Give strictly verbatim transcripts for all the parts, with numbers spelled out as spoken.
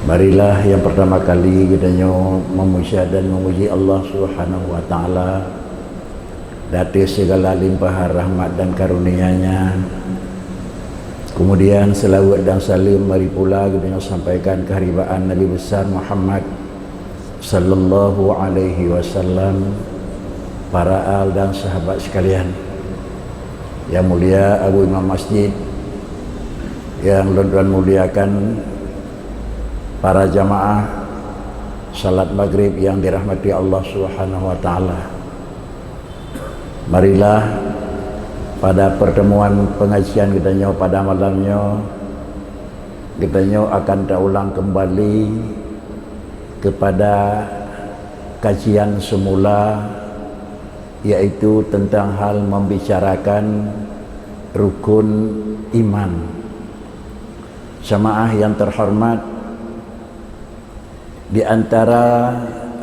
Marilah yang pertama kali geutanyoe memuja dan memuji Allah Subhanahu wa Ta'ala di atas segala limpahan rahmat dan karunia-Nya. Kemudian, selawat dan salam mari pula geutanyoe sampaikan keharibaan Nabi Besar Muhammad sallallahu alaihi wasallam, para al dan sahabat sekalian. Yang mulia Abu Imam Masjid, yang lôn tuan muliakan, para jamaah salat maghrib yang dirahmati Allah Subhanahu wa Ta'ala. Marilah pada pertemuan pengajian geutanyoe pada malam nyoe, geutanyoe akan taulang kembali kepada kajian semula, yaitu tentang hal membicarakan rukun iman. Jamaah yang terhormat, di antara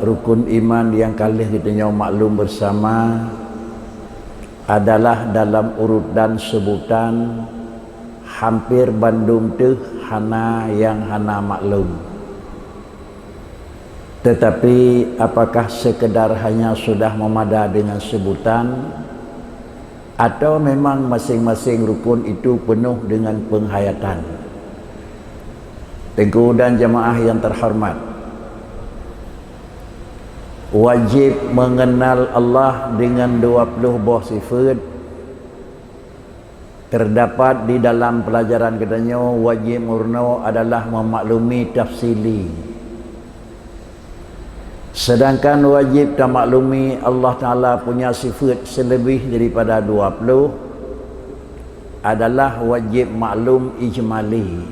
rukun iman yang ka lheueh geutanyoe maklum bersama adalah dalam urutan sebutan hampir bandum teuh hana nyang hana maklum. Tetapi, apakah sekedar hanya sudah memada dengan sebutan, atau memang masing-masing rukun itu penuh dengan penghayatan? Teungku dan jamaah yang terhormat, wajib mengenal Allah dengan dua puluh boh sifat. Terdapat di dalam pelajaran geutanyoe, wajib meurunoe adalah memaklumi tafsili. Sedangkan wajib tamaklumi Allah Ta'ala punya sifat selebih daripada dua puluh adalah wajib maklum ijmali.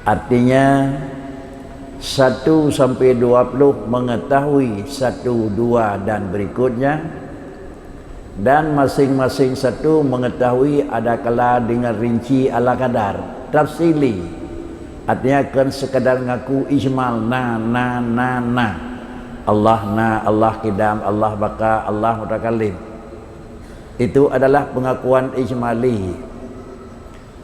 Artinya, satu sampai dua puluh mengetahui satu, dua, dan berikutnya, dan masing-masing satu mengetahui adakala dengan rinci ala kadar, tafsili. Artinya, kon sekadar ngaku ijmal, na, na, na, na. Allah na, Allah kidam, Allah baka, Allah mutakalim. Itu adalah pengakuan ijmali.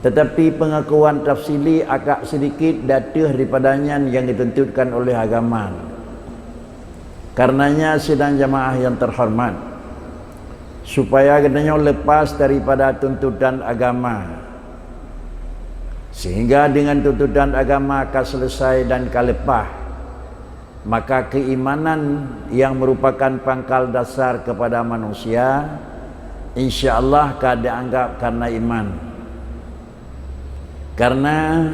Tetapi pengakuan tafsili agak sedikit dateuh daripada nyan nyang dituntutkan oleh agama. Karenanya, sidang jamaah yang terhormat, supaya geutanyoe lepas daripada tuntutan agama, sehingga dengan tuntutan agama ka selesai dan ka leupah, maka keimanan yang merupakan pangkal dasar kepada manusia, insya Allah ka dianggap karena iman. Karena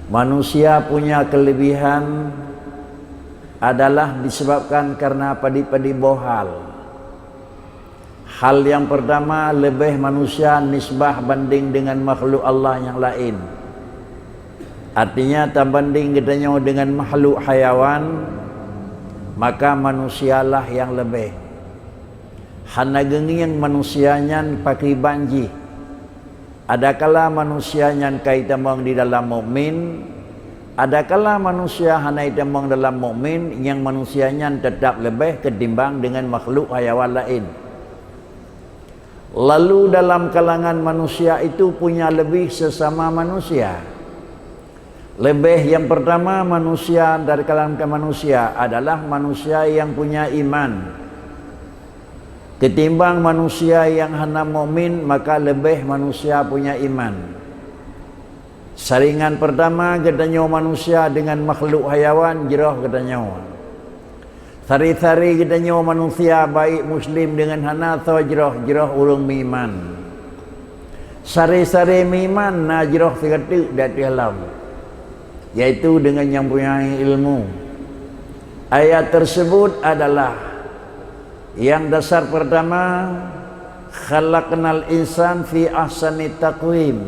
manusia punya kelebihan adalah disebabkan karena padit-padit boh hal. Hal yang pertama, leubeh manusia nisbah banding dengan makhluk Allah nyang laén. Artinya, tabanding geutanyoe dengan makhluk hayawan, maka manusialah nyang leubeh. Hana geungieng manusia nyan pakriban jih. Adakala manusia nyan ka itamong di dalam mukmin, adakala manusia hana itamong dalam mukmin, nyang manusia nyan teutab leubeh keutimbang dengan makhluk hayawan laén. Lalu, dalam kalangan manusia itu punya leubeh sesama manusia. Leubeh yang pertama manusia dari kalangan manusia adalah manusia yang punya iman. Ketimbang manusia yang hana mukmin, maka leubeh manusia punya iman. Saringan pertama, geutanyoe manusia dengan makhluk hayawan jroh geutanyoe. Sari-sari geutanyoe manusia, baik muslim dengan hana, soe jroh, jroh ureuëng meuiman. Sari-sari meuiman na jroh sigateuk di ateueh lom, yaitu dengan nyang punya ilmu. Ayat tersebut adalah yang dasar pertama, "Khalaqnal insan fi ahsani taqwim",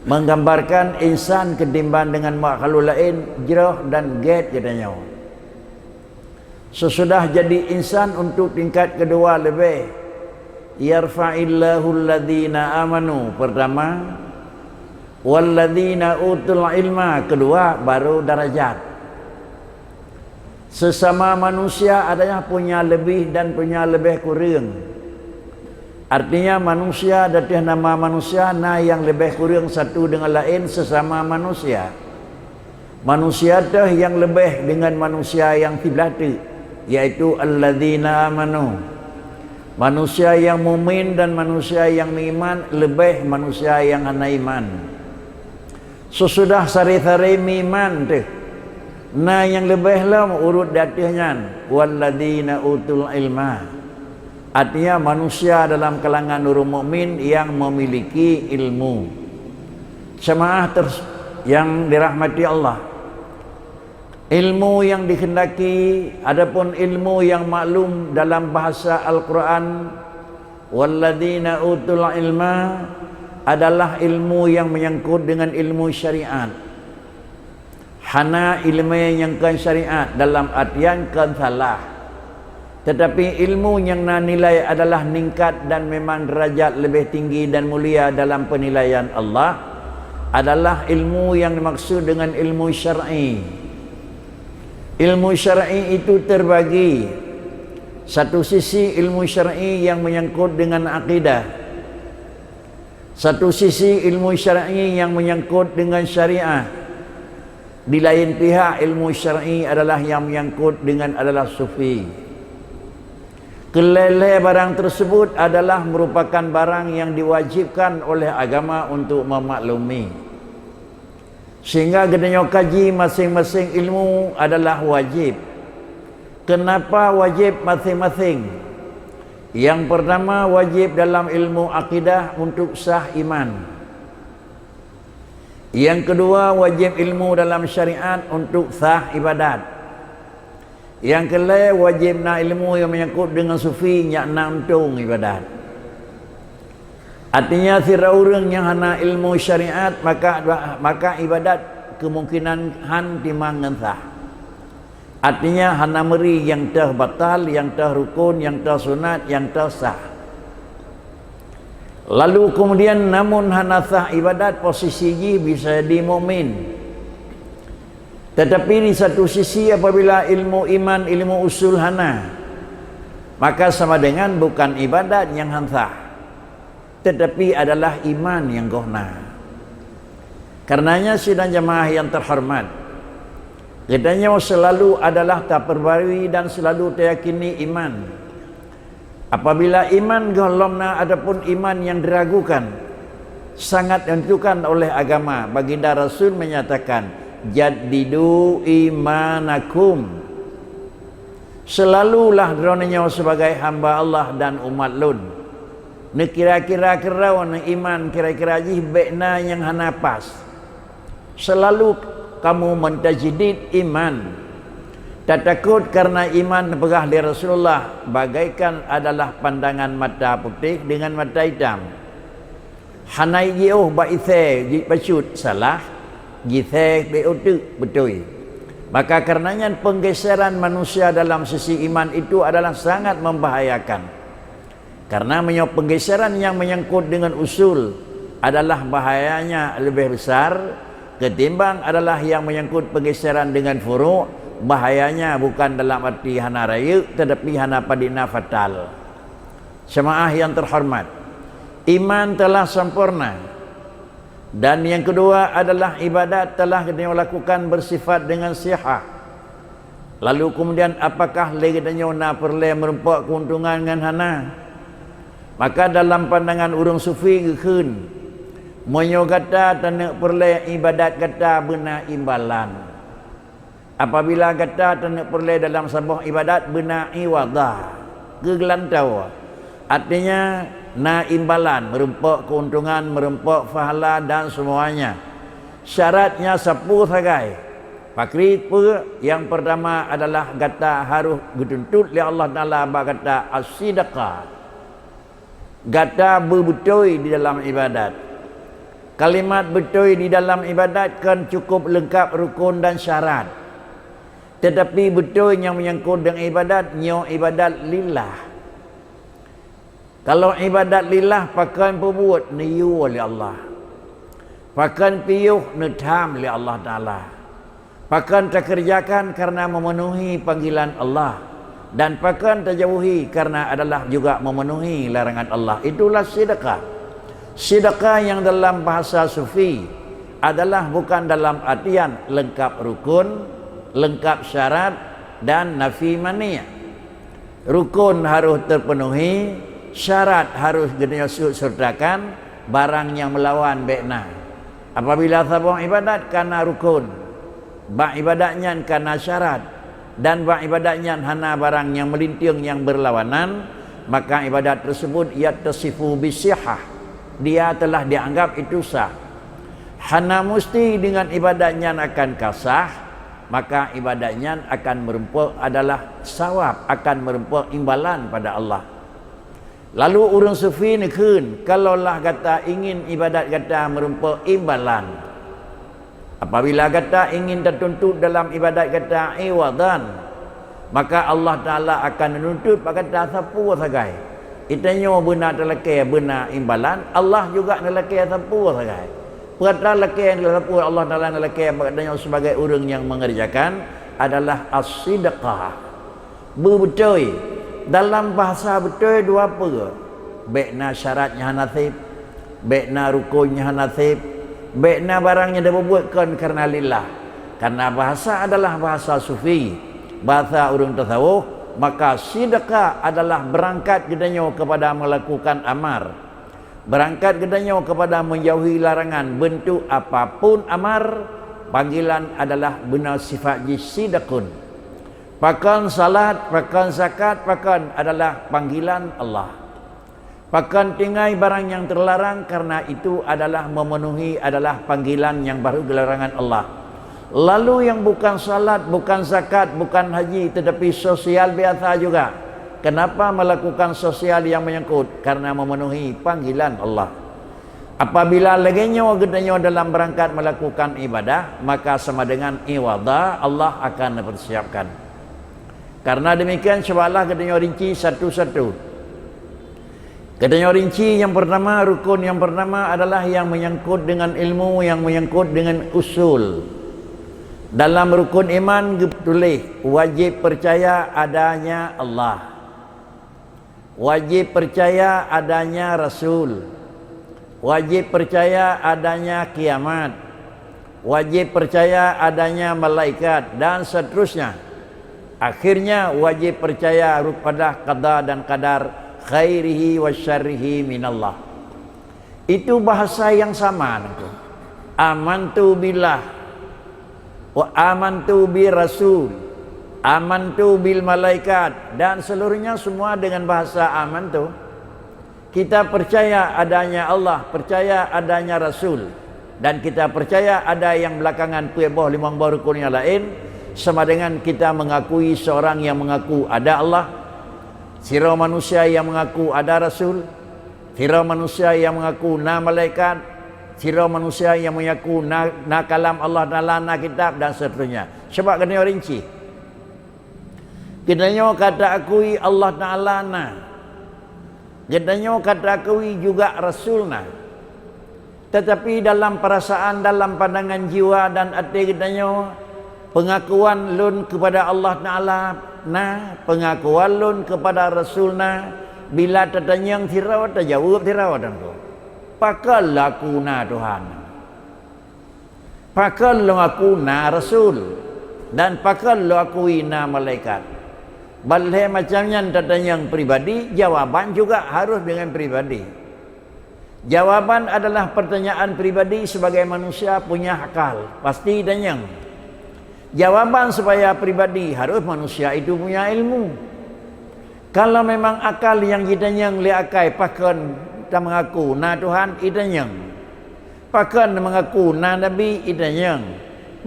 menggambarkan insan ketimbang dengan makhluk laén jroh dan gét geutanyoe. Sesudah jadi insan untuk tingkat kedua leubeh, "Yarfa'illahu alladzina amanu", pertama, "walladzina utul ilma", kedua, baru darajat. Sesama manusia ada nyang punya leubeh dan punya leubeh kureueng. Artinya, manusia di ateueh nama manusia na nyang leubeh kureueng satu deungon laén sesama manusia. Manusia teuh nyang leubeh deungon manusia nyang siblah teuk, yaitu alladzina amanu. Manusia nyang mukmin dan manusia nyang meuiman leubeh manusia nyang hana iman. Seusudah sari-sari meuiman teuh, na nyang leubeh lom urot di ateueh nyan, walladzina utul ilma. Artinya, manusia dalam kalangan ureuëng mukmin nyang memiliki ilmu. Jemaah ters-, nyang dirahmati Allah, ilmu nyang dikehendaki, adapun ilmu nyang maklum dalam bahasa Al-Quran, walladzina utul ilma, adalah ilmu nyang menyangkut dengan ilmu syariat. Hana iéleumé nyang kon syariat dalam artian kon salah. Tetapi ilmu nyang na nilai adalah ningkat dan memang derajat leubeh tinggi dan mulia dalam penilaian Allah adalah ilmu nyang dimaksud dengan ilmu syar'i. Ilmu syar'i itu terbagi. Satu sisi ilmu syar'i nyang menyangkut dengan akidah. Satu sisi ilmu syar'i nyang menyangkut dengan syariah. Di lain pihak, ilmu syar'i adalah nyang menyangkut dengan adalah sufi. Keulhèe-lhèe barang tersebut adalah merupakan barang nyang diwajibkan oleh agama untuk memaklumi. Sehingga geutanyoe kaji masing-masing ilmu adalah wajib. Kenapa wajib masing-masing? Nyang pertama, wajib dalam ilmu akidah untuk sah iman. Nyang kedua, wajib ilmu dalam syariat untuk sah ibadat. Nyang keulhèe, wajib na ilmu nyang menyangkut dengan sufi nyak na untông ibadat. Artinya, sidroe ureuëng nyang hana ilmu syariat, maka, maka ibadat kemungkinan han timang ngon sah. Artinya, hana meuri nyang teuh batal, nyang teuh rukun, nyang teuh sunat, nyang teuh sah. Lalu kemudian, namun hana sah ibadat, posisi jih bisa jadi mukmin. Tetapi di satu sisi, apabila ilmu iman, ilmu usul hana, maka sama dengan bukan ibadat nyang han sah, tetapi adalah iman nyang goh na. Karenanya, sidang jamaah nyang terhormat, geutanyoe selalu adalah taperbarui dan selalu tayakini iman. Apabila iman gohlom na ataupun iman nyang diragukan, sangat ditentukan oleh agama. Baginda Rasul menyatakan, "Jaddidu imanakum." Selalulah droeneuh nyoe sebagai hamba Allah dan umat Lôn. Neukira-kira keudroe neuiman, kira-kira jih bék na nyang hana pas. Selalu kamu mentajdid iman. Tatakot karena iman, peugah lé Rasulullah, bagaikan adalah pandangan mata putéh dengan mata itam. Hana jiôh bak isée jibacut salah, jisée bék uteuk beutôi. Maka karenanya penggeseran manusia dalam sisi iman itu adalah sangat membahayakan. Karena meunyoe penggeseran nyang menyangkut dengan usul adalah bahayanya leubeh besar ketimbang adalah nyang menyangkut penggeseran dengan furu', bahayanya bukan dalam arti hana rayeuk, tetapi hana padina fatal. Jemaah yang terhormat, iman telah sempurna. Dan yang kedua adalah ibadat telah geutanyoe lakukan bersifat dengan sihah. Lalu kemudian, apakah lé geutanyoe na peureulée meurumpok keuntungan ngon hana? Maka dalam pandangan ureuëng sufi geukheun, meunyoe gata taneuk peureulée ibadat gata beuna imbalan. Apabila gata taneuk peureulée dalam saboh ibadat beuna iwadah, keu geulantoe, artinya na imbalan, meurumpok keuntungan, meurumpok pahala dan semuanya. Syaratnya sapeue sagai. Pakri peue? Yang pertama adalah gata harôh geutuntut lé Allah Taala bak gata as-sidqa. Gata beubeutôi di dalam ibadat. Kalimat beutôi di dalam ibadat kon cukup leungkap rukon dan syarat. Tetapi beutôi nyang menyangkut dengan ibadat, nyoe ibadat lillah. Kalau ibadat lillah, pakon peubuet neuyue lé Allah. Pakon piôh neutham lé Allah Taala. Pakon takeureujakan karena memenuhi panggilan Allah, dan pakon tajauhi karena adalah juga memenuhi larangan Allah. Itulah sidqa. Sidqa yang dalam bahasa sufi adalah bukan dalam artian lengkap rukun, lengkap syarat, dan nafi mani'. Rukun harus terpenuhi, syarat harus geutanyoe sertakan, barang nyang meulawan bék na. Apabila saboh ibadat kana rukun, bak ibadat nyan kana syarat, dan bak ibadat nyan hana barang nyang meulinteng nyang beurlawanan, maka ibadat tersebut yattasifu bisihah. Dia telah dianggap itu sah. Hana musti dengan ibadat nyan akan ka sah, maka ibadat nyan akan meureumpok adalah sawab, akan meureumpok imbalan pada Allah. Lalu ureuëng sufi neukheun, kalaulah gata ingin ibadat gata meureumpok imbalan, apabila gata ingin tatuntut dalam ibadat gata iwadan, maka Allah Taala akan neununtut bak gata sapeue sagai. Geutanyoe beuna talakée beuna imbalan, Allah juga neulakée sapeue sagai. Peue atra lakée sapeue Allah Taala neulakée bak geutanyoe sebagai ureuëng nyang mengerjakan adalah as-sidqa. Beubeutôi. Dalam bahasa beutôi dua peue. Bék na syarat nyang hana sép, bék na rukun nyang hana sép, bék na barang nyang tabubuet kon kareuna lillah. Karena bahasa adalah bahasa sufi, bahasa ureuëng tasawuf, maka sidqa adalah berangkat geutanyoe kepada melakukan amar. Berangkat geutanyoe kepada menjauhi larangan bentuk apapun amar, panggilan adalah beuna sifat jih sidqun. Pakon salat, pakon zakat, pakon adalah panggilan Allah. Pakon tinggai barang nyang terlarang, karena itu adalah memenuhi adalah panggilan nyang baru geularang Allah. Lalu yang bukan salat, bukan zakat, bukan haji, tetapi sosial biasa juga. Kenapa melakukan sosial yang menyangkut? Karena memenuhi panggilan Allah. Apabila lagée nyoe geutanyoe dalam berangkat melakukan ibadah, maka sama dengan iwada Allah akan dipersiapkan. Karena demikian, cubalah geutanyoe rinci satu-satu. Geutanyoe rinci yang pertama, rukun yang pertama adalah yang menyangkut dengan ilmu, yang menyangkut dengan usul. Dalam rukun iman geutuléh wajib percaya adanya Allah. Wajib percaya adanya Rasul. Wajib percaya adanya kiamat. Wajib percaya adanya malaikat dan seterusnya. Akhirnya wajib percaya kepada qada dan qadar khairihi wa syarrihi minallah. Itu bahasa yang sama nangku. Amantu billah, wa amantu bir rasul, amantu bil malaikat, dan seluruhnya semua dengan bahasa amantu. Kita percaya adanya Allah, percaya adanya Rasul, dan kita percaya ada yang belakangan peuet boh limong boh rukun yang lain, sama dengan kita mengakui seorang yang mengaku ada Allah, sidroe manusia yang mengaku ada Rasul, sidroe manusia yang mengaku na malaikat, sidroe manusia yang mengaku na, na kalam Allah Taala, na kitab, dan seterusnya. Cuba geutanyoe rinci. Geutanyoe ka taakui Allah Taala na. Geutanyoe ka taakui juga Rasul na. Tetapi dalam perasaan, dalam pandangan jiwa dan até geutanyoe, pengakuan lôn kepada Allah Taala na, pengakuan lôn kepada Rasul na, bila tatanyong sidroe, tajaweueb sidroe, Teungku. Pakon lôn aku na Tuhan? Pakon lôn aku na Rasul? Dan pakon lôn akui na malaikat? Ban lhée macam nyan tatanyong pribadi, jawaban juga harus dengan pribadi. Jawaban adalah pertanyaan pribadi, sebagai manusia punya akal, pasti tanyong. Jawaban supaya pribadi harus manusia itu punya ilmu. Kalau memang akal nyang jitanyong lé akai, pakon tameungaku na Tuhan, itanyong. Pakon meungaku na nabi, itanyong.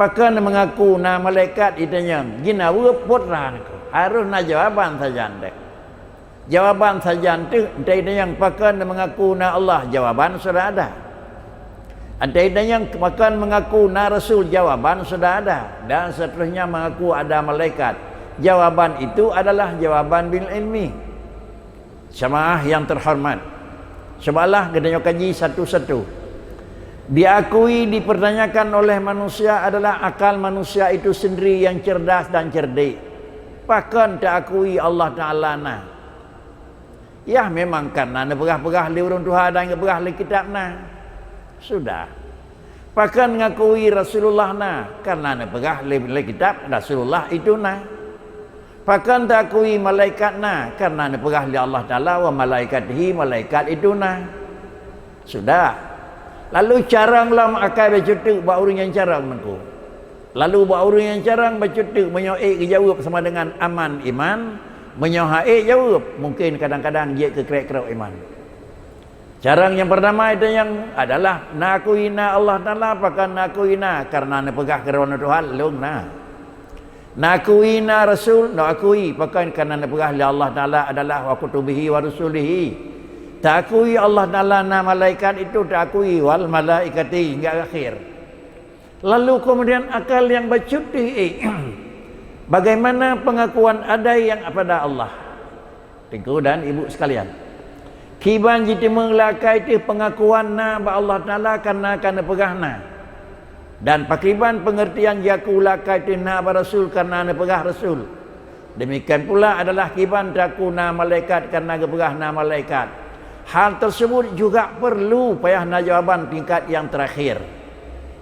Pakon meungaku na malaikat, itanyong. Jinaweub putra nangku. Harus na jawaban sajan deh. Jawaban sajan teuh, entah itanyong pakon meungaku na Allah, jawaban sudah ada. Entah itanyong pakon meungaku na Rasul, jawaban sudah ada. Dan seterusnya mengaku ada malaikat. Jawaban itu adalah jawaban bil ilmi. Jamaah yang terhormat, cubalah geutanyoe kaji satu-satu. Diakui, dipertanyakan oleh manusia adalah akal manusia itu sendiri yang cerdas dan cerdik. Pakon taakui Allah Taala na? Yah, memang ka na neupeugah-peugah lé ureuëng tuha dan geupeugah lé kitab na. Sudah. Pakon ngakui Rasulullah na? Karena neupeugah lé, lé kitab Rasulullah itu na. Pakon takui malaikat na? Karena neupeugah lé Allah Taala, "Wa malaikatihi," malaikat itu na. Sudah. Lalu carông lom akai bacut teuk bak ureuëng nyang carông nangku. Lalu bak ureuëng nyang carông bacut teuk, meunyoe ék geujaweueb sama dengan aman iman, meunyoe han ék jaweueb, mungkin kadang-kadang jeuet keu krek-krok iman. Carông nyang peurtama itu nyang adalah nakui na Allah Taala, pakon nakui na, karena neupeugah keudroe Tuhan lôn na. Nakui na Rasul, nakui, pakon karena neupeugah lé Allah Taala adalah wa kutubihi wa rusulihi. Takui Allah Taala na malaikat itu, takui wal malaikati hingga akhir. Lalu kemudian akal nyang bacut teuk, eh, bagaimana pengakuan adai nyang pada Allah? Teungku dan ibu sekalian, kiban jiteumeung lé akai teuh pengakuan na bak Allah Taala karena ka neupeugah na. Dan pakriban pengertian jiaku lé akai teuh na bak Rasul karena neupeugah Rasul. Demikian pula adalah kiban taku na malaikat karena geupeugah na malaikat. Hal tersebut juga perlu payah na jawaban tingkat nyang terakhir.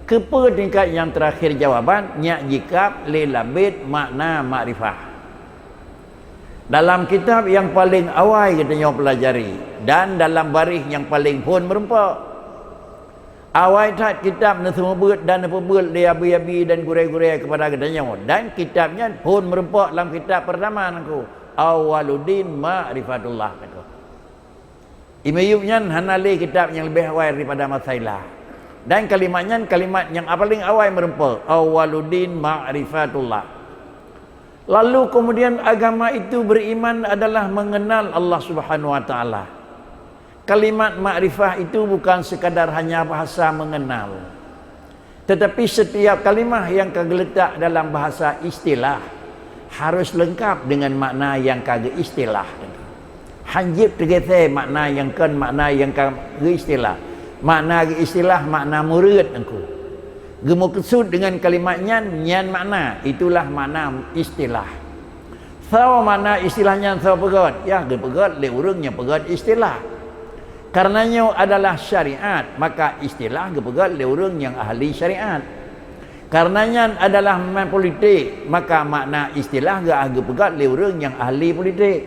Keupeue tingkat nyang terakhir jawaban? Nyak jikab lé labet makna makrifah. Dalam kitab nyang paleng awai geutanyoe peulajari dan dalam baréh nyang paleng phon meurumpok. Awai that kitab neuseumeubeuet dan neupeubeuet lé abi-abi dan gurée-gurée keupada geutanyoe, dan kitab nyan phon meurumpok lam kitab peurtama nangku, Awwaluddin Ma'rifatullah nangku. I miyueb nyan hana lé kitab nyang leubeh awai daripada Masailah. Dan kalimat nyan kalimat nyang paleng awai meurumpok, Awwaluddin Ma'rifatullah. Lalu kemudian agama itu beriman adalah mengenal Allah Subhanahu wa Taala. Kalimat makrifah itu bukan sekadar hanya bahasa mengenal. Tetapi setiap kalimah nyang ka geuletak dalam bahasa istilah harus lengkap dengan makna nyang ka geuistilah. Hanjeuet teugeusé makna nyang kon makna nyang ka geuistilah. Makna geuistilah makna meureut nangku. Geumeukeusut dengan kalimat nyan, nyan makna, itulah makna istilah. Soe makna istilah nyan soe peugét? Yah geupeugét lé ureuëng nyang peugét istilah. Karena nyoe adalah syariat, maka istilah geupeugét lé ureuëng nyang ahli syariat. Karena nyan adalah main politik, maka makna istilah geu-, geupeugét lé ureuëng nyang ahli politik.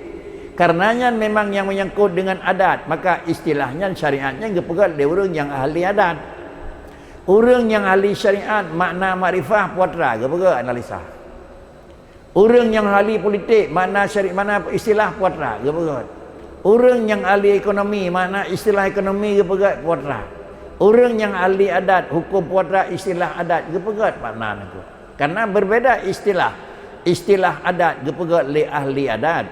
Karena nyan memang nyang menyangkut dengan adat, maka istilah nyan syariat nyan geupeugét lé ureuëng nyang ahli adat. Ureuëng nyang ahli syariat makna makrifah putra geupeugét analisa. Ureuëng nyang ahli politik, makna syari-, makna istilah putra geupeugét. Ureuëng nyang ahli ekonomi, makna istilah ekonomi geupeugét putra. Ureuëng nyang ahli adat, hukum putra istilah adat geupeugét makna nangku. Karena berbeda istilah. Istilah adat geupeugét lé ahli adat.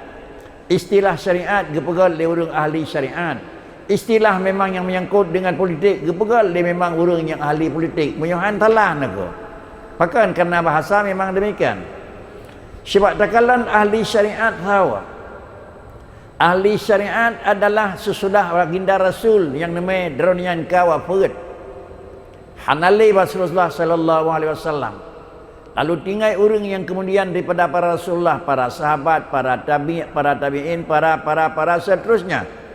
Istilah syariat geupeugét lé ureuëng ahli syariat. Istilah memang nyang menyangkut dengan politik geupeugét lé memang ureuëng nyang ahli politik. Meunyoe han salah nangku. Pakon? Karena bahasa memang demikian. Sibak takalon ahli syariat hawa. Ahli syariat adalah sesudah baginda Rasul nyang neumé droe nyan ka wafeuet. Hana lé Rasulullah sallallahu alaihi wasallam. Lalu tinggai ureuëng nyang kemudian daripada para Rasulullah, para sahabat, para tabi-, para tabi'in, para, para, para seterusnya.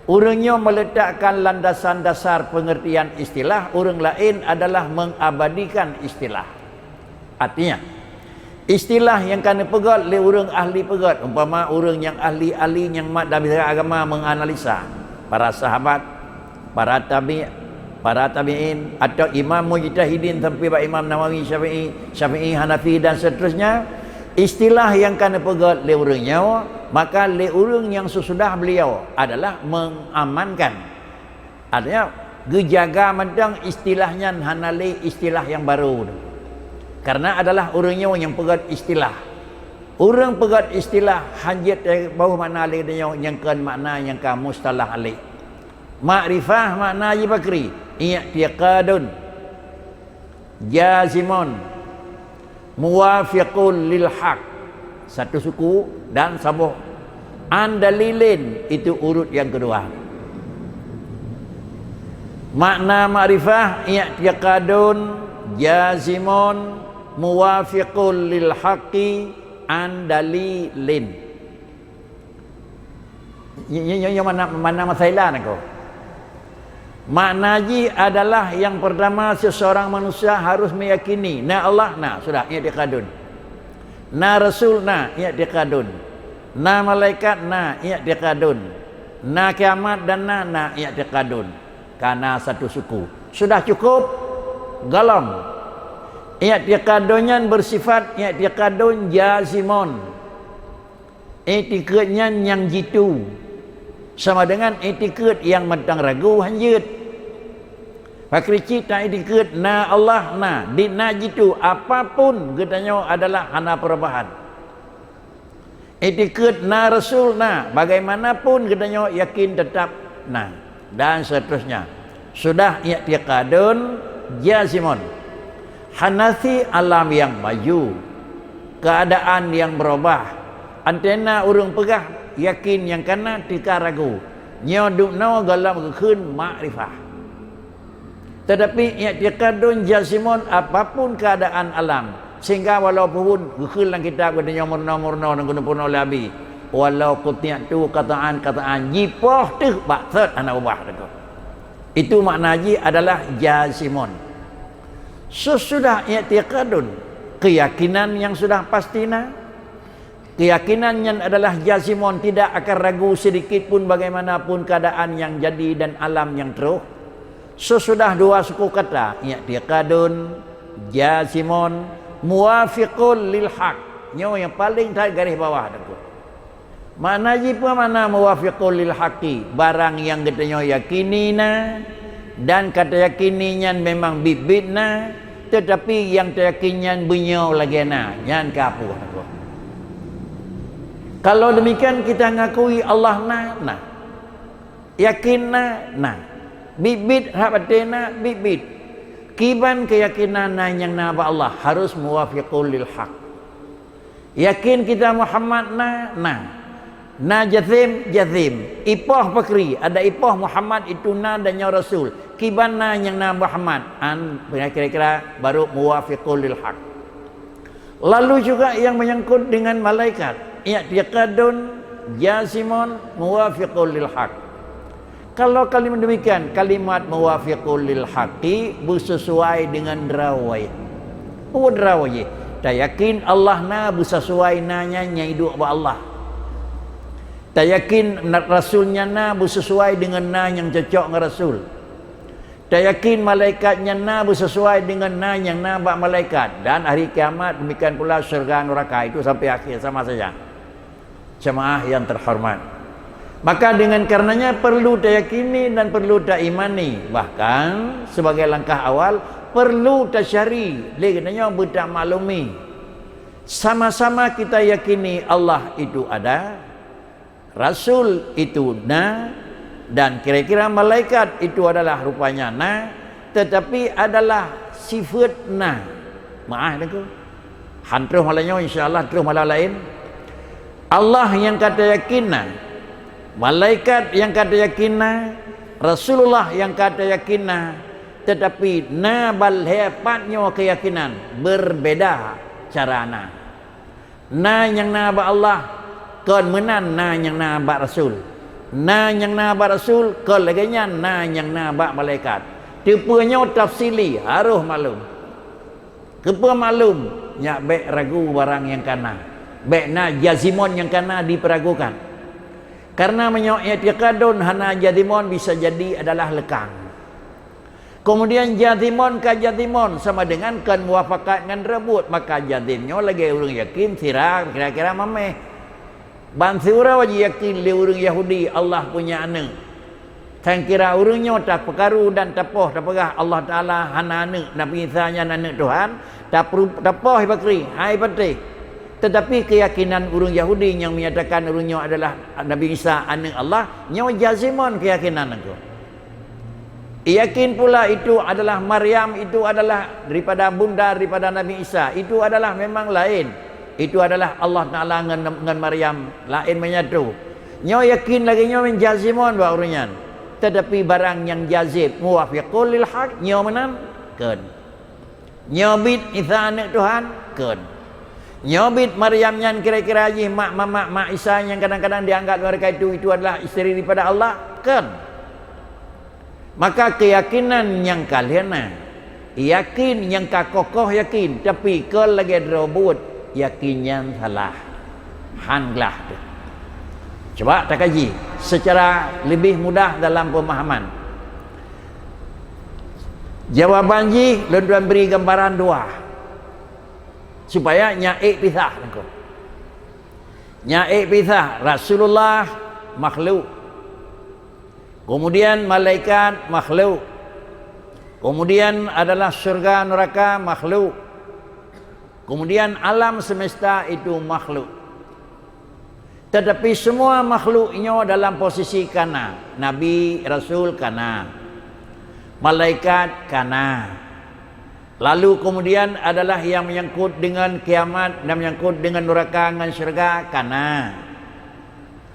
Ureuëng nyoe meletakkan landasan dasar pengertian istilah, ureuëng laén adalah mengabadikan istilah. Artinya, istilah nyang ka neupeugét lé ureuëng ahli peugét, umpama ureuëng nyang ahli-ahli nyang mat dalam agama menganalisa, para sahabat, para tabi-, para tabi'in, atau imam mujtahidin sampai bak Imam Nawawi, Syafi'i, Syafi'i, Hanafi dan seterusnya, istilah nyang ka neupeugét lé ureuëng nyoe, maka lé ureuëng nyang sesudah beliau adalah mengamankan. Artinya, geujaga mantong istilah nyan hana lé istilah nyang barô. Karena adalah ureuëng nyoe nyang peugét istilah. Ureuëng peugét istilah hanjeuet bahu makna lé nyoe nyang kon makna nyang ka mustalah alé. Makrifah makna jih pakri, i'tiqadun jazimun muwafiqul lil haq, satu suku dan saboh, an dalilin, itu urut yang kedua. Makna makrifah, i'tiqadun jazimun muwafiqul lil haqqi an dalilin. Nyoe, nyoe, nyoe makna, makna masailah nangku. Makna jih adalah yang pertama, seseorang manusia harus meyakini na Allah, na, sudah, i'tiqadun. Na Rasul, na, i'tiqadun. Na malaikat, na, i'tiqadun. Na kiamat dan na, na, i'tiqadun. Kana satu suku. Sudah cukup? Golom. I'tiqadun nyan bersifat i'tiqadun jazimon. I'tiqad nyan nyang jitu sama dengan i'tiqad nyang mantong ragu, hanjeuet. Pakri cit ta i'tiqad na Allah, na, di na jitu, apapun geutanyoe adalah hana perubahan. I'tiqad na Rasul, na, bagaimanapun geutanyoe yakin tetap na, dan seterusnya. Sudah i'tiqadun jazimon. Hanasi alam nyang maju, keadaan nyang berubah. Antena ureuëng peugah yakin nyang kana teuka ragu. Nyoe duknoe golom geukheun makrifah. Tetapi i'tiqadun jazimon apapun keadaan alam, sehingga walaupun geukheun lam kitab geutanyoe meurunoe-meurunoe nyang geuneuk peurunoe lé Abi, walau quti'tu qata'an qata'an, jipoh teuh bak thot hana ubah teuh. Itu makna jih adalah jazimon. Sesudah i'tiqadun, keyakinan yang sudah pasti na. Keyakinan nyan adalah jazimon, tidak akan ragu sedikit pun bagaimanapun keadaan yang jadi dan alam yang troh. Sesudah dua suku kata, i'tiqadun, jazimon, muwafiqul lil haq. Nyoe nyang paling that garéh bawah teungku. Makna jih peue makna muwafiqul lil haqi? Barang nyang geutanyoe yakini na, dan ka tayakini nyan memang biet-biet na, tetapi nyang tayakin nyan beunyoe lagée na, nyan ka peue teungku. Kalau demikian kita ngakui Allah na, na. Yakin na, na. Biet-biet rhah batée na, biet-biet. Kiban keyakinan na nyang na bak Allah harus muwafiqul lil haq. Yakin kita Muhammad na, na. Na jazim, jazim. Ipoh pakri, ada ipoh Muhammad itu na dan nyoe Rasul. Kiban na nyang na Muhammad, an kira-kira baru muwafiqul lil haq. Lalu juga yang menyangkut dengan malaikat, i'tiqadun jazimon muwafiqul lil haq. Kalau kalimat demikian, kalimat muwafiqul lil haqi beusesuai dengan droe. Peue droe? Tayakin Allah na beusesuai na nyan nyang iduek bak Allah. Tayakin na-, Rasul nyan na beusesuai dengan na nyang cocok ngon Rasul. Tayakin malaikat nyan na beusesuai dengan na nyang na bak malaikat, dan hari kiamat, demikian pula syurga nuraka, itu sampai akhir sama saja. Jemaah yang terhormat. Maka dengan karenanya perlu tayakini dan perlu taimani, bahkan sebagai langkah awal perlu tasyari lé geutanyoe beutamaklumi. Sama-sama kita yakini Allah itu ada, Rasul itu na, dan kira-kira malaikat itu adalah rupanya na, tetapi adalah sifat na. Maah teungku. Han troh malam nyoe, insya Allah troh malam laén. Allah nyang ka tayakin na, malaikat nyang ka tayakin na, Rasulullah nyang ka tayakin na, tetapi na ban lhée pat nyoe keyakinan, berbeda cara na. Na nyang na bak Allah kon meunan na nyang na bak Rasul. Na nyang na bak Rasul kon lagée nyan na nyang na bak malaikat. Teupeue nyoe tafsili harôh maklum. Keupeue maklum, nyak bék ragu barang nyang kana. Bék na jazimon nyang kana dipeuragukan. Karena meunyoe i'tiqadun hana jazimon bisa jadi adalah lekang. Kemudian jazimon ka jazimon sama dengan kon muwafakat ngon reubot, maka jazim nyoe lagée ureuëng yakin sira kira-kira mameh. Ban siuroe jiyakin lé ureuëng Yahudi Allah punya aneuëk. Tan kira ureuëng nyoe tapeukaru dan tapoh tapeugah Allah Taala hana aneuëk, Nabi Isa nyan aneuëk Tuhan, tapru-, tapoh pakri, hai patéh. Tetapi keyakinan ureuëng Yahudi nyang menyatakan ureuëng nyoe adalah Nabi Isa aneuëk Allah, nyoe jazimon keyakinan teungku. Yakin pula itu adalah Maryam, itu adalah daripada bunda daripada Nabi Isa. Itu adalah memang laén. Itu adalah Allah Taala ngon, ngon Maryam laén menyatu. Nyoe yakin lagée nyoe jazimon bak ureuëng nyan. Tetapi barang nyang jazim muwafiqul lil haq nyoe meunan kon. Nyoe biet Isa aneuëk Tuhan? Kon. Nyoe biet Maryam nyan kira-kira jih mak mamak mak Isa nyang kadang-kadang dianggap mereka itu, itu adalah isteri daripada Allah? Kon. Maka keuyakinan nyang ka lheueh na, yakin nyang ka kokoh yakin, tapi kon lagée droe buet, yakin nyan salah. Han glah teuh. Cuba takaji secara leubeh mudah dalam peumahaman. Jawaban jih lôn tuan bri gambaran dua, supaya nyan ék pisah teungku. Nyan ék pisah, Rasulullah makhluk. Kemudian malaikat makhluk. Kemudian adalah syurga neraka makhluk. Kemudian alam semesta itu makhluk. Tetapi semua makhluk nyoe dalam posisi ka na. Nabi, rasul ka na. Malaikat ka na. Lalu kemudian adalah yang menyangkut dengan kiamat dan menyangkut dengan neraka ngon syurga ka na.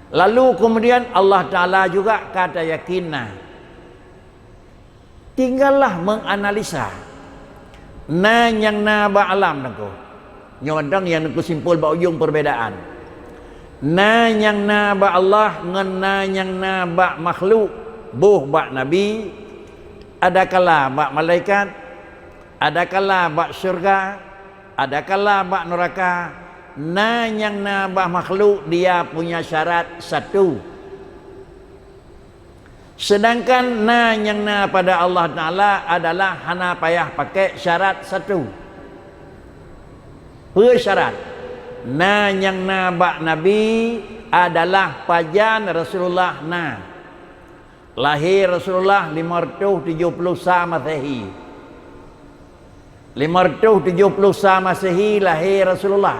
Lalu kemudian Allah Taala juga ka tayakin na. Tinggallah menganalisa na nyang na bak alam teungku. Nyoe mantong nyang teungku simpul bak ujong perbedaan. Na nyang na bak Allah ngon na nyang na bak makhluk, boh bak nabi, adakala bak malaikat, adakala bak syurga, adakala bak neraka, na nyang na bak makhluk dia punya syarat satu. Sedangkan na nyang na pada Allah Taala adalah hana payah pakai syarat satu. Peue syarat? Na nyang na bak Nabi adalah pajan Rasulullah na. Lahé Rasulullah lima reutôh tujoh ploh sa Masehi. Lima reutôh tujoh ploh sa Masehi lahé Rasulullah.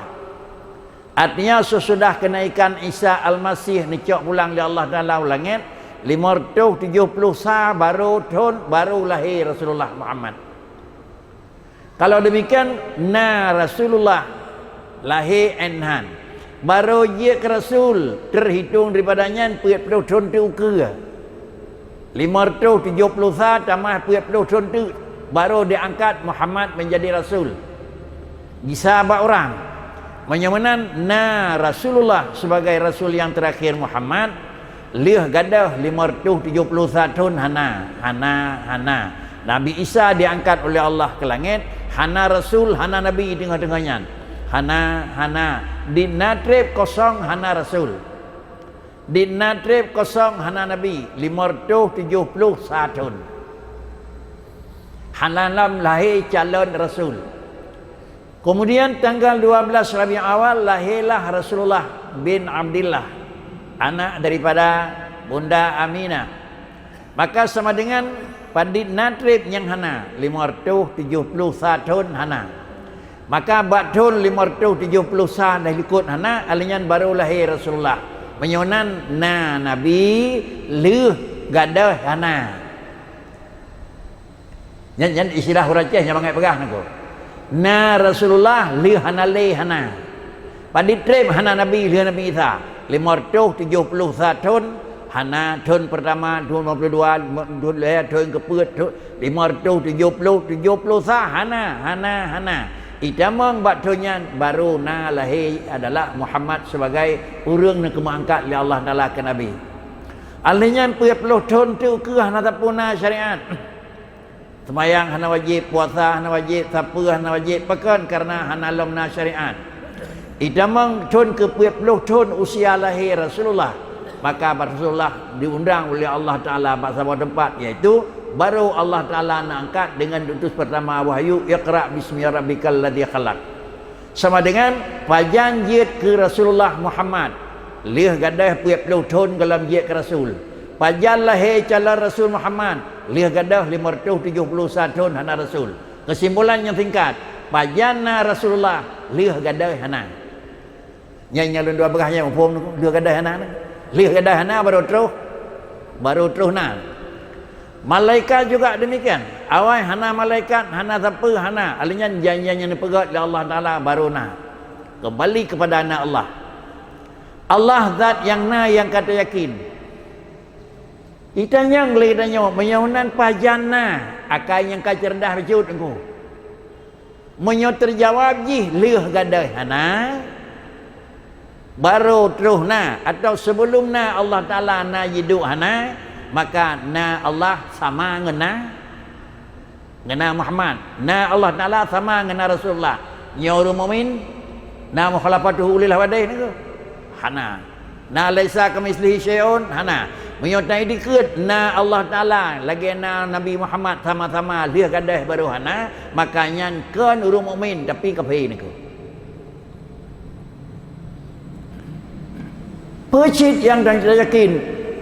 Artinya, sesudah kenaikan Isa Almasih neucok pulang lé Allah Taala u langét, lima reutôh tujoh ploh sa barô thon barô lahé Rasulullah Muhammad. Kalau demikian, na Rasulullah lahé 'oh nan. Barô jeuet keu rasul, terhitung daripada nyan peuet ploh thon teuk ukeue. Lima reutôh tujoh ploh sa tamah peuet ploh thon teuk, barô diangkat Muhammad menjadi rasul. Gisa bak urang. Meunyoe meunan, na Rasulullah sebagai rasul yang terakhir Muhammad, lheueh gadôh lima reutôh tujoh ploh sa thon hana, hana, hana. Nabi Isa diangkat oleh Allah ke langit, hana rasul, hana nabi teungoh-teungoh nyan. Hana, hana. Di na treb kosong hana rasul. Di na treb kosong hana nabi, lima reutôh tujoh ploh sa thon. Hana lom lahé calon rasul. Kemudian tanggal dua belas Rabiul Awal lahirlah Rasulullah bin Abdillah, anak daripada Bunda Aminah. Maka sama dengan padit na treb nyang hana, lima reutôh tujoh ploh sa thon hana. Maka bak thon lima reutôh tujoh ploh sa dah likot hana, alheuh nyan barô lahé Rasulullah. Meunyoe nan na nabi, lheueh gadôh hana. Nyan, nyan istilah ureueng Aceh nyang bangai peugah nangko. Na Rasulullah lheueh hana lé hana. Padit treb hana nabi lheueh Nabi Isa. Lima reutôh tujoh ploh sa thon hana, thon pertama, thon lima ploh dua, thon lhèe, thon keupeuet, thon lima reutôh tujoh ploh, tujoh ploh sa hana, hana, hana. Itamong bak thon nyan barô na lahé adalah Muhammad sebagai ureueng nyang geumeuangkat lé Allah Taala keu nabi. Alheuh nyan peuet ploh thon teuk keuh hana sapeue na syariat. Seumayang hana wajéb, puasa hana wajéb, sapeue hana wajéb, pakon? Kareuna hana lom na syariat. Itamong thon keupeuet ploh thon usia lahé Rasulullah, maka Rasulullah diundang uleh Allah Taala bak saboh teumpat, yaitu barô Allah Taala na angkat deungon diutus pertama wahyu, "Iqra bismi rabbikal ladzi khalaq." Sama dengan pajan jeuet keu Rasulullah Muhammad, lheueh gadôh peuet ploh thon gohlom jeuet keu rasul. Pajan lahé calon Rasul Muhammad, lheueh gadôh lima reutôh tujoh ploh sa thon hana rasul. Keusimpulan nyang singkat, pajan na Rasulullah, lheueh gadôh hana. Nyan nyang lôn dua peugah nyan, muphom lheueh gadôh hana. Lheueh gadôh hana barô troh, barô troh na. Malaikat juga demikian. Awai hana malaikat, hana sapeue, hana. Alheuh nyan janji nyang neupeugét lé Allah Taala barô na. Kembali kepada na Allah. Allah zat nyang na nyang ka tayakin. Itanyong lé geutanyoe, meunyoe nan pajan na, akai nyang ka ceureudah bacut teungku. Meunyoe teujawab jih lheueh gadôh hana, barô troh na, atawa sibeulom na Allah Taala na jiduek hana, Maka na Allah sama ngon na, ngon na Muhammad. Na Allah Taala sama ngon na Rasulullah. Nyoe ureuëng mukmin, na mukhalafatuhu lil hawadits nyoe? Hana. Na laisa kamitslihi syai'un? Hana. Meunyoe ta idikeue na Allah Taala lagée na Nabi Muhammad sama-sama lheueh gadôh barô hana, maka nyan kon ureuëng mukmin tapi kafé nyoe. Peue cit nyang tanyoe yakin,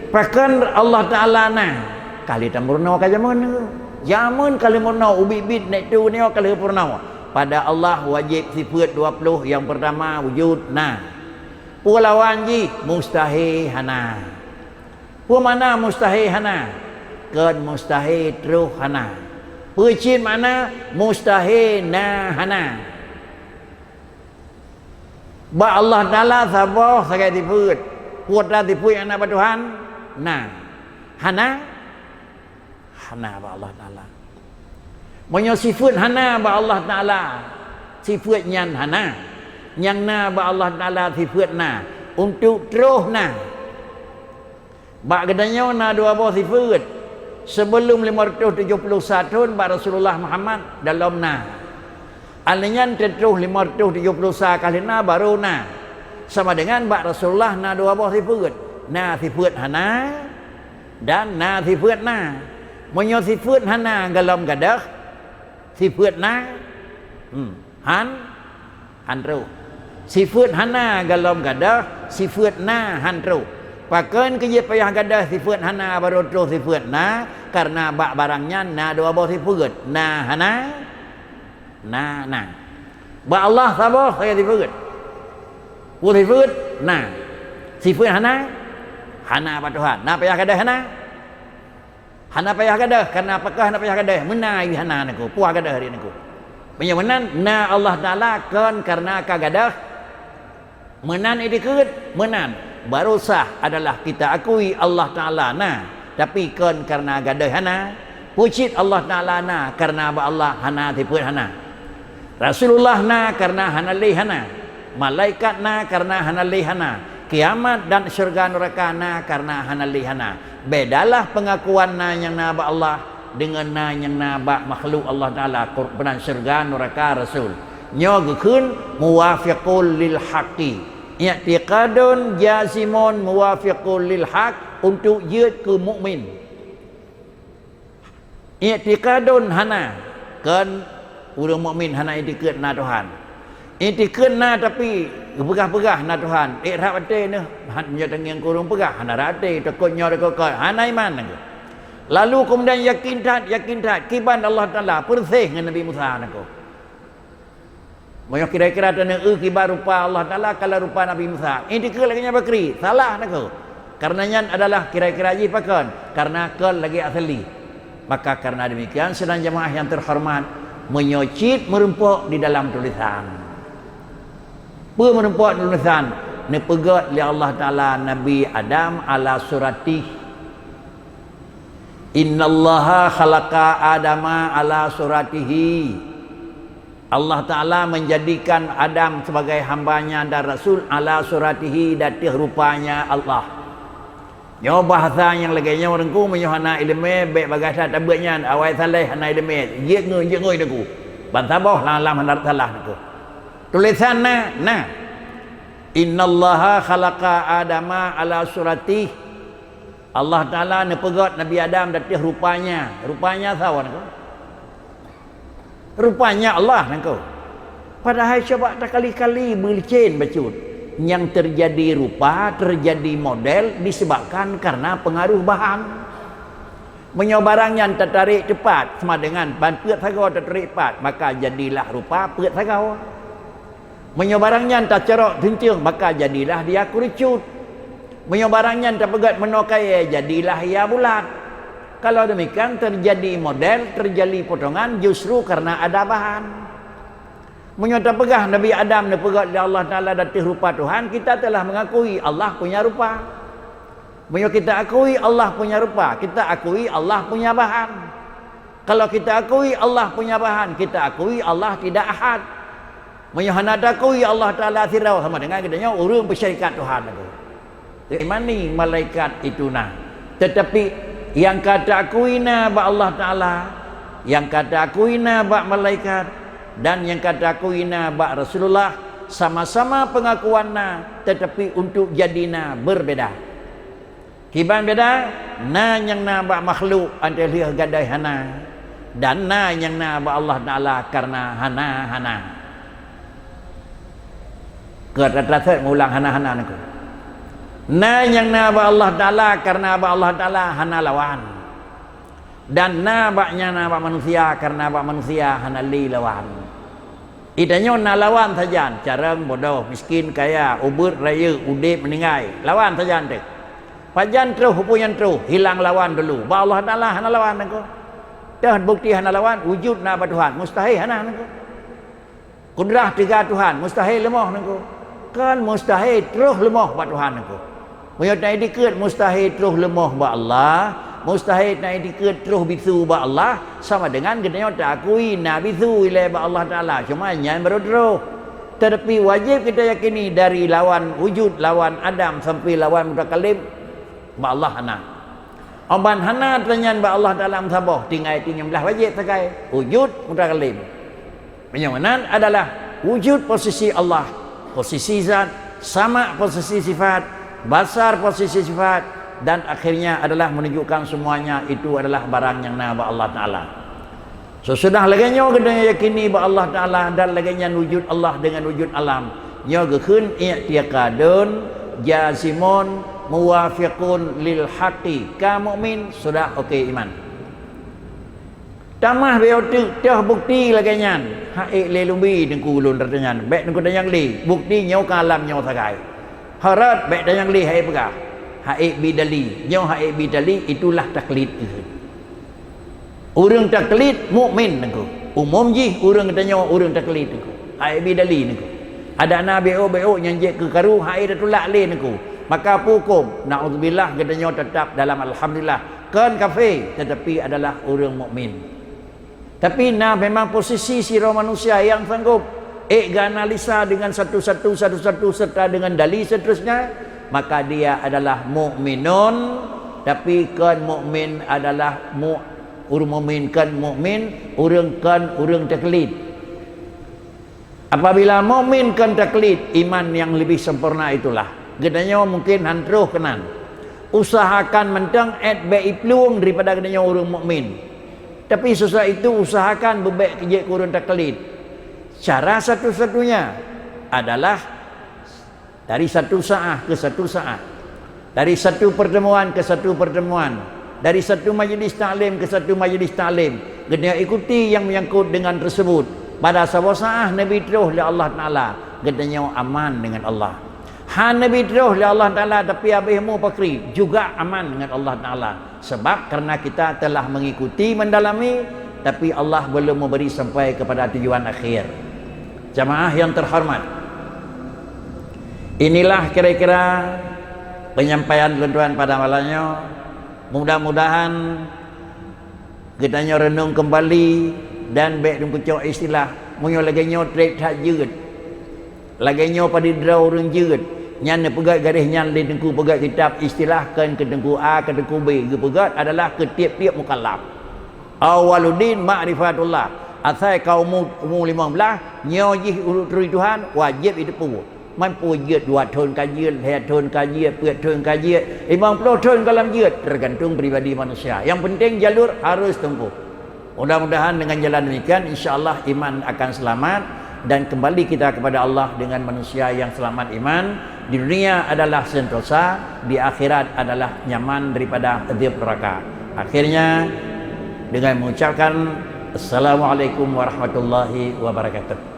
pakon Allah Taala na? Ka lheueh tameurunoe ka jameun nyoe. Jameun ka lheueh meurunoe, ubit-ubit nyoe ka lheueh peurunoe. Pada Allah wajéb sifeuet dua ploh, nyang peurtama wujud, na. Peue lawan jih? Mustahé, hana. Peue makna mustahé hana? Kon mustahé troh hana. Peue cit makna mustahé na hana? Bak Allah Taala saboh sagai sifeuet. Peue atra sifeuet nyang na bak Tuhan? Na. Hana? Hana bak Allah Taala. Meunyoe sifeuet hana bak Allah Taala, sifeuet nyan hana. Nyang na bak Allah Taala sifeuet na, untuk troh na. Bak geutanyoe na dua boh sifeuet. Seubeulom lima ratus tujoh ploh sa thon bak Rasulullah Muhammad dalom na. Alèh nyan teutroh lima ratus tujoh ploh sa ka lheueh na barô na. Sama dengan bak Rasulullah na dua boh sifeuet. Na sifeuet hana dan na sifeuet na. Meunyoe sifeuet hana golom gadôh, sifeuet na, hmm, han, han troh. Sifeuet hana golom gadôh, sifeuet na han troh. Pakon keuh jipayah gadôh sifeuet hana barô troh sifeuet na? Kareuna bak barang nyan na dua boh sifeuet, na hana, na na. Bak Allah saboh sagai sifeuet. Peue sifeuet? Na. Sifeuet hana? Hana bak Tuhan. Na payah gadôh hana? Hana payah gadôh, kareuna pakon hana payah gadôh? Meunan jih hana nyoe, peue gadôh jih nyoe. Meunyoe meunan, na Allah Taala kon kareuna ka gadôh. Meunan idikeue, meunan. Baru sah adalah kita akui Allah Taala na, tapi kon kareuna gadôh hana. Peue cit Allah Taala na, kareuna bak Allah hana sifeuet hana. Rasulullah na kareuna hana lé hana. Malaikat na kareuna hana lé hana. Kiamat dan syeuruga nuraka na kareuna hana lé hana. Bedalah peungakuan na nyang na bak Allah deungon na nyang na bak makhluk Allah Taala, Qur-, meunan syeuruga, nuraka, rasul. Nyoe geukheun muwafiqul lil haqqi. I'tiqadun jazimun muwafiqul lil haqq, untuk jeuet keu mukmin. I'tiqadun hana, kon ureuëng mukmin hana i'tiqad na Tuhan. I'tiqad na tapi geupeugah-peugah na Tuhan. Ék rab até neuh, han, meunyoe tangieng keu ureuëng peugah, hana rab até, takot nyoe takot kon, hana iman nangkeuh. Lalu keumudian yakin that, yakin that, kiban Allah Taala, peureuseh ngon Nabi Musa nangkeuh. Meunyoe kira-kira taneu eu kiban rupa Allah Taala, kalau rupa Nabi Musa, eh, dikeue lagée nyan bakri, salah nangkeuh. Karena nyan adalah kira-kira jih pakon, karena kon lagée asli. Maka karena demikian, sidang jamaah yang terhormat, meunyoe cit meurumpok di dalam tulisan. Peue meurumpok di tulisan? Neupeugét lé Allah Taala Nabi Adam ala suratih. Innallaha khalaqa Adama ala suratihi. Allah Taala menjadikan Adam sebagai hamba-Nya dan Rasul ala suratihi, di ateueh rupa-Nya Allah. Nyoe bahasa nyang lagée nyoe Teungku, meunyoe hana iéleumé, bék bagah that tabeuet nyan, awai saléh hana iéleumé, jeuet ngon, jeuet ngon Teungku. Ban saboh lam, lam hana salah Teungku. Tulésan na, na. Innallaha khalaqa Adama ala suratih. Allah Taala neupeugét Nabi Adam di ateueh rupa-Nya. Rupa-Nya soe nangkeuh? Rupa-Nya Allah nangkeuh. Padahai cuba takali-kali beulicén bacut. Nyang teujadi rupa, teujadi model disebabkan karena pengaruh bahan. Meunyoe barang nyan tatarék teupat, sama dengan ban peuet sagoe tatarék pat, maka jadilah rupa peuet sagoe. Meunyoe barang nyan tacarok teunceueng, maka jadilah dia keurucut. Meunyoe barang nyan tapeugét meunoe kayée, jadilah ia bulat. Kalau demikian, teujadi model, teujadi potongan justru karena ada bahan. Meunyoe tapeugah Nabi Adam neupeugét lé Allah Taala di ateueh rupa Tuhan, kita telah mengakui Allah punya rupa. Meunyoe kita akui Allah punya rupa, kita akui Allah punya bahan. Kalau kita akui Allah punya bahan, kita akui Allah tidak ahad. Meunyoe hana takui Allah Taala sidroe, sama dengan geutanyoe ureuëng peusyarikat Tuhan nangkeuh. Imani malaikat itu na. Tetapi Nyang ka teuakui na bak Allah Taala, nyang ka teuakui na bak malaikat, dan nyang ka teuakui na bak Rasulullah, sama-sama pengakuan na, tetapi untuk jadi na berbeda. Kiban beda, na nyang na bak makhluk 'oh lheueh gadôh hana, dan na nyang na bak Allah Taala kareuna hana-hana. Keu that-that that meulang hana-hana nangku. Na nyang na bak Allah Taala kareuna bak Allah Taala hana lawan. Dan na bak nyang na bak manusia kareuna bak manusia hana lé lawan. Geutanyoe na lawan sajan, carông, bodoh, miskin, kaya, ubeut, rayeuk, udeb, meuninggai. Lawan sajan teuh. Pajan troh, peue nyang troh, hilang lawan dulu. Bak Allah Taala hana lawan nangku. Toh bukti hana lawan, wujud na bak Tuhan, mustahil hana nangku. Kudrah teuga Tuhan, mustahil leumoh nangku. Kon mustahil troh leumoh bak Tuhan nangku. Meunyoe na dikeue mustahil troh leumoh bak Allah, mustahil na dikeue troh bisu bak Allah, sama dengan geutanyoe teuakui na bisu ilée bak Allah Taala, cuma nyan barô troh. Tetapi wajéb kita yakini dari lawan wujud, lawan adam sampai lawan mutakallim, bak Allah hana. Óh ban hana tanyan bak Allah Taala meusaboh, tinggai tinyang blah wajéb sagai, wujud, mutakallim. Meunyoe meunan adalah wujud posisi Allah, posisi zat, sama posisi sifat, basar posisi sifat, dan akhirnya adalah menunjukkan semuanya itu adalah barang nyang na bak Allah Taala. Sesudah lagée nyoe geutanyoe yakini bak Allah Taala dan lagée nyan wujud Allah dengan wujud alam, nyoe geukheun i'tiqadun jazimun muwafiqun lil haqqi, ka mukmin, sudah oke iman. Tamah beu teuk toh bukti lagée nyan, ha'ék lé lubi nangku ulôn rata nyan, bék nangku tanyang lé, bukti nyoe ka alam nyoe sagai. Harot bék tanyang lé ha'ék peugah, ha'ék bi dali, nyoe ha'ék bi dali, itulah taklid. Ureuëng taklid mukmin nangku. Umum jih ureuëng geutanyoe ureuëng taklid nangku. Ha'ék bi dali nangku. Adak na beu-beu nyang jeuet keu karu ha'ék tatulak lé nangku. Maka peue huköm? Naudzubillah, geutanyoe teutap dalam alhamdulillah. Kon kafé, tetapi adalah ureuëng mukmin. Tapi na memang posisi sidroe manusia nyang sanggob ék geuanalisa dengan satu-satu, satu-satu, serta dengan dali seterusnya, maka dia adalah mukminun, tapi kon mukmin adalah mu-, ureuëng mukmin kon mukmin, ureuëng kon ureuëng taklid. Apabila mukmin kon taklid, iman yang lebih sempurna itulah. Geutanyoe mungkin han troh keunan. Usahakan mantong 'et bék iplueng daripada geutanyoe ureuëng mukmin. Tapi sesudah itu usahakan beubék jeuet keu ureuëng taklid. Cara satu-satunya adalah dari satu saat ke satu saat, dari satu pertemuan ke satu pertemuan, dari satu majlis taklim ke satu majlis taklim, geutanyoe ikuti nyang menyangkut dengan tersebut. Pada saboh saat Nabi troh lé Allah Taala, geutanyoe aman dengan Allah. Han Nabi troh lé Allah Taala, tapi habéh mu pakri, juga aman dengan Allah Taala. Sebab karena kita telah mengikuti, mendalami, tapi Allah belum memberi sampai kepada tujuan akhir. Jamaah yang terhormat, inilah kira-kira penyampaian lôn tuan pada malam nyoe. Mudah-mudahan geutanyoe renung kembali dan bék teukucok istilah, meunyoe lagée nyoe treb that jeuet. Lagée nyoe padub droe ureuëng jeuet, nyan neupeugét garéh nyan lé Teungku peugét kitab istilah kon keu Teungku A, keu Teungku B, geupeugét adalah keu tieb-tieb mukallaf. Awaluddin ma'rifatullah. Asai ka umu, umu limong blaih, nyoe jih ureuëng turi Tuhan, wajéb jiteupeue. Man peue jeuet dua thon ka jeuet, lhée thon ka jeuet, peuet thon ka jeuet, limong ploh thon ka lam jeuet, tergantung pribadi manusia. Yang penting jalur harus tempuh. Mudah-mudahan dengan jalan demikian, insya Allah iman akan selamat dan kembali kita kepada Allah dengan manusia yang selamat iman di dunia adalah sentosa, di akhirat adalah nyaman daripada azab neraka. Akhirnya, dengan mengucapkan Assalamualaikum warahmatullahi wabarakatuh.